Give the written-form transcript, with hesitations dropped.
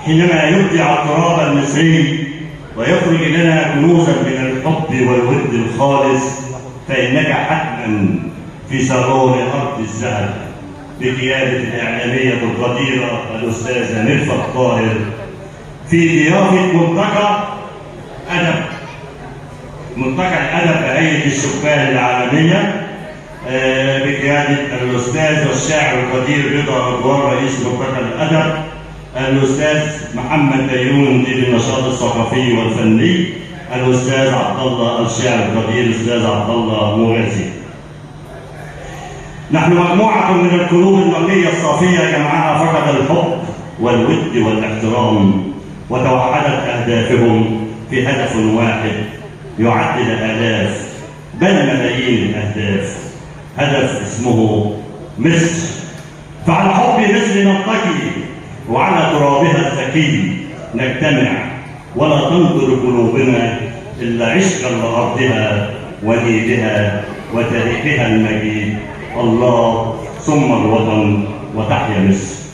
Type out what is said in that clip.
حينما يبدع التراب المصري ويخرج لنا كنوزا من الحب والود الخالص، فإنك حتما في صالون أرض الذهب بقيادة الإعلامية القديرة الأستاذة ميرفت طاهر في ضيافة ملتقى أدب، ملتقى الأدب بهيئة الشبان العالمية بقيادة الأستاذ والشاعر القدير رضا رضوان رئيس ملتقى الأدب، الأستاذ محمد ديون مدير النشاط الثقافي والفني، الأستاذ عبد الله الشاعر القدير الأستاذ عبد الله مغازي. نحن مجموعة من القلوب النقية الصافية جمعها فقط الحب والود والاحترام، وتوحدت أهدافهم في هدف واحد يعدل آلاف بل ملايين الأهداف، هدف اسمه مصر. فعلى حب مصر نلتقي وعلى ترابها الزكي نجتمع، ولا تنظر قلوبنا إلا عشقا لأرضها ونيلها وتاريخها المجيد. الله ثم الوطن، وتحيا مصر.